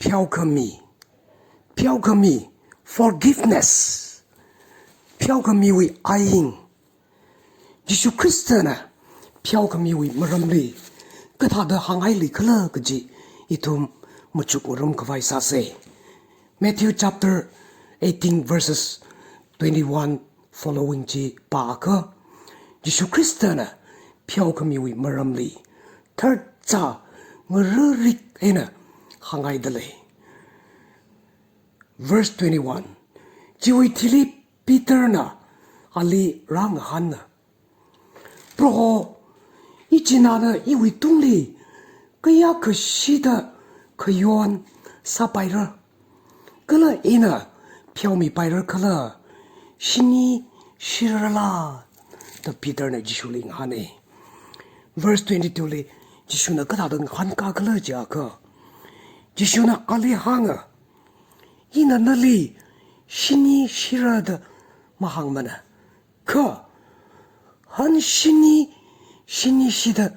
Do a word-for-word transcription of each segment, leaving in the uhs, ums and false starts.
pheokhami, pheokhami, forgiveness, pheokhamiwui ain, Jishu Khristana pheokhamiwui maramli kathāda hānghaili khala kaji ithum machukngarum khavai sāsa. Matthew chapter eighteen verses twenty-one following chi pākha, Jishu Khristana pheokhamiwui maramli tharchā ngararik eina hānghaida lei. Verse twenty-one. Chiwui thili Peterna ali rāngahānna, Proho, ichinana iwui tungli kayākha shida khayon sāpaira? Kala ina pheomipaira khala, shini shirala? Da Peterna Jishuli ngahāna. Verse twenty-two li Jishuna kathāda ngahānkā khala jiakha, Jishuna ali hānga, Ina nali shini shira da mahāngmana, kha han shini, shini shida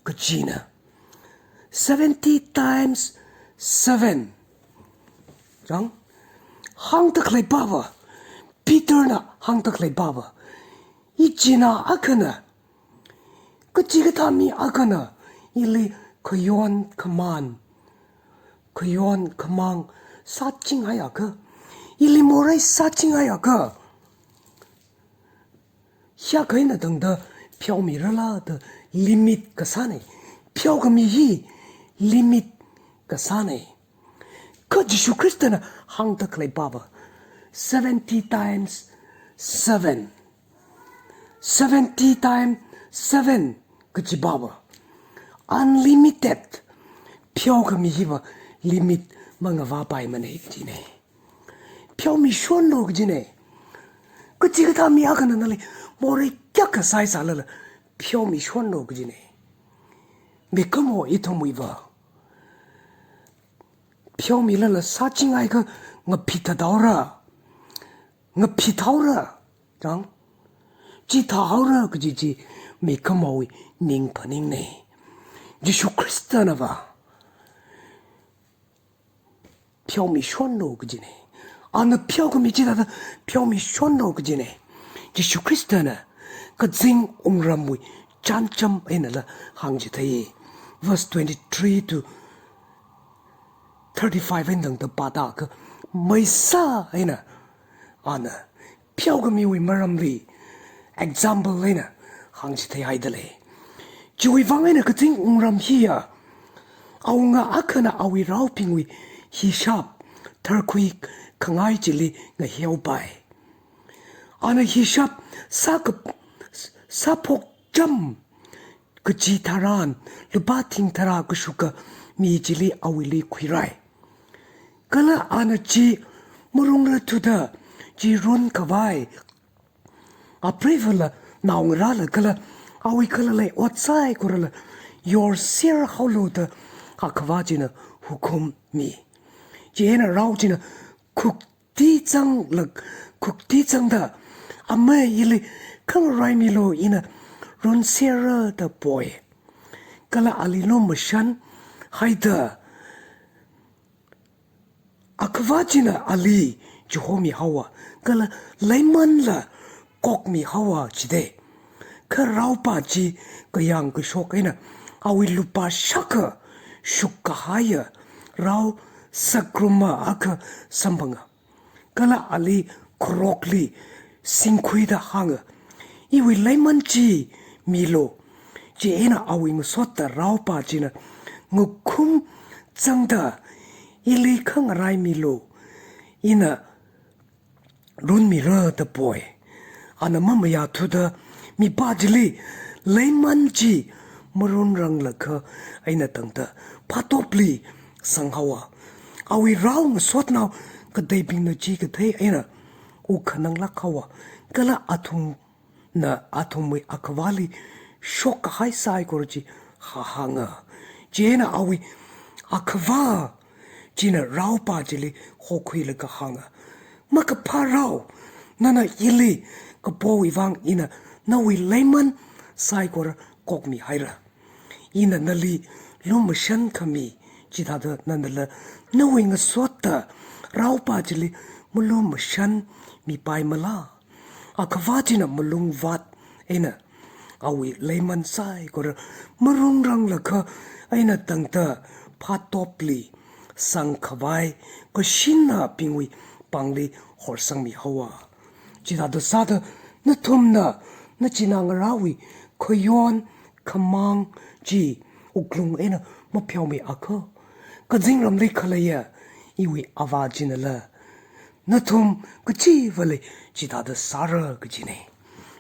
kachina. Seventy times seven. Chang? Hāngda khalei pava, Peterna hāngda khalei pava, ichinā akhana, kachikathā mi akhana ili khayon khamān, khayon khamāng sāchinghaiakha, ili morei sāchinghaiakha, hiyākha eina tangda pheomirala da limit kasāna. Pheokhami hi limit kasāna. Kha Jishu Khristana hāngda khalei pava, seventy times seven. Seventy times seven kaji pava, unlimited. Pheokhami hiva limit mangavāpaimana kajina. Pheomishonlu kajina. Kachikathā mi akhana nali morei kayākha sāsālala pheomishonlu kajina. Mikumo ithumwuiva pheomilala sāchinghaiakha ngaphithaora, ngaphithaora, chang, chithāhaora kaji chi mikumowui ning phaningna. Jishu Khristanava pheomishonlu kajina. Ana pheokhami chithāda pheomishonlu kajina. Jishu Khristana kazing wungramwui chānjam einala hāngchithei. Verse twenty-three to thirty-five eina tangda pāda kha, maisā eina ana pheokhamiwui maramli example eina hāngchitheihaida lei. Chiwui vang eina kazing wungram hiya awunga akhana awui raobingwui hishap tharkhui khangai chili ngaheopai. Ana hishap sāka-, sāphokcham kachi tharan lupā thing tharā kashuka mi chili awuili khuirai. Kala ana chi marungra thuda chi runkhavai apreivala naongarāla kala awui khalalei ot saikorala yorser haolu da Akhava china hukum mi. Chieina rao china khukti zangla, khukti zangda, Amei, ili khangaraimilu, ina runsera da poi. Kala ali lumashanhaida Akhava china ali chihomihaowa, kala leimanla kokmihaowa chida. Kha raopa chi kayang kashok eina awui lupā shākha shukkahaiya rao sakruma akha samphanga. Kala ali kharokli singkhuida hānga, Iwui leiman chi milu. Chieina awui ngasotta raopa china ngakhum zangda, Ili khangaraimilu, ina runmira da poi. Ana mamayāthuda mipā chili leiman chi marunranglakha eina tangda phatopli sanghaowa. Awui rao ngasotnao kateibingna chi kathei eina wukhananglāk haowa. Kala athumna athumwui akhavali shokkahai saikora chi hahānga. Chieina awui akhava china raopa chili hokhuilaga hānga, Makaphā rao, nana ili kapowui vang ina nawui leiman saikora kokmihaira. Ina nali lumashan khami Chithāda nanala nawui ngasotta raopa chili malum mashan mipaimala? Akhava china malung vāt eina awui leiman saikora marungranglakha eina tangda phatopli sangkhavai kashinabingwui pāngli horsangmihaowa. Chithāda sāda nathumna nachinā ngarāwui khayon khamāng chi wuklung eina mapheomiakha, kazingramli khaleiya iwui Avā chinala nathum kachivali chithāda sāra kajina.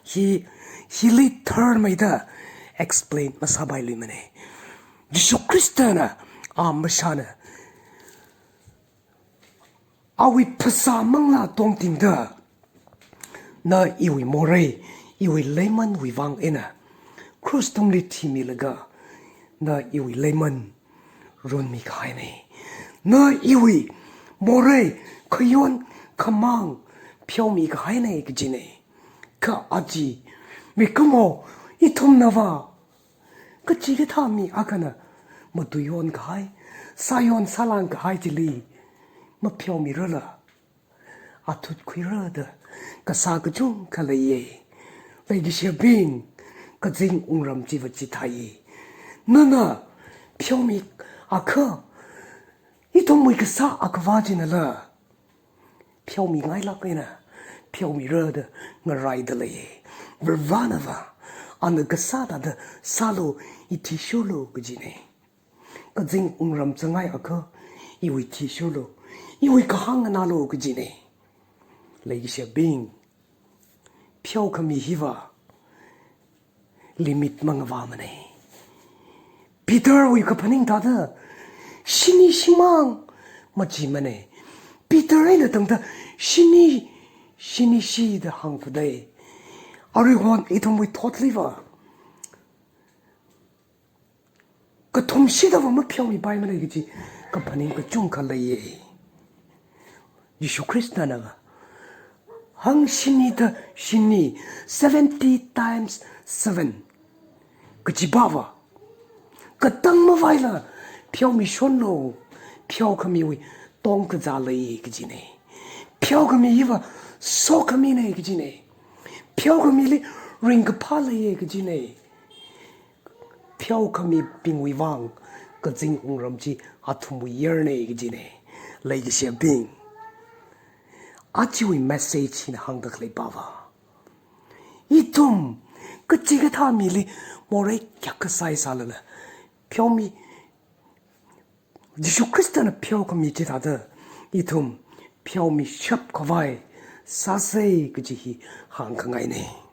Hi, hili tharmeida explain masāpailuimana. Jishu Khristana, a mashana, awui phasā manglā tongtingda, na iwui morei, iwui leimanwui vang eina krush tungli thimilaga, na iwui leiman runmikahaina. Na iwui morei, khayon khamāng pheomikahaina kajina. Kha aja mikumo ithumnava kachikathā mi akhana matuiyonkahai, sāyon sālāngkahai chili mapheomirala, athutkhuira da kasā kachungkha leiya. Leikashiyabing, kazing wungram chiva chithāya. Nana pheomiakha, ithumwui Kasā Akhava chinala pheomingailāk eina pheomira da ngaraida leiya. Varivaranava ana kasā thāda sālu, ithishurlu kajina. Kazing wungram zangngaiakha iwui thishurlu, iwui kahāng nganālu kajina. Leikashiyabing, pheokhami hiva limit mangavāmana. Peterwui kaphaning thāda shini shimāng machimana. Peter eina tangda shini, shini shida hāngpadai. Aruihon ithumwui thotliva kathum shidava mapheomipaimana kaji kaphaning kachungkha leiya. Jishu Khristana hāng shinida shini, seventy times seven kajipava katang mavaila pheomishonlu, pheokhamiwui tongkazā lei kajina. Pheokhami hiva sokhamina kajina. Pheokhamili ringkaphā leiya kajina. Pheokhamibingwui vang kazing wungram chi athumwui yarna kajina. Leikashiyabing, ajawui message hina hāngda khaleipava, ithum kachikathā mili morei kayākha sāsālala, pheomi, Jishu Khristana pheokhami chithāda ithum pheomishapkhavai sāsa kaji hi hāngkhangaina.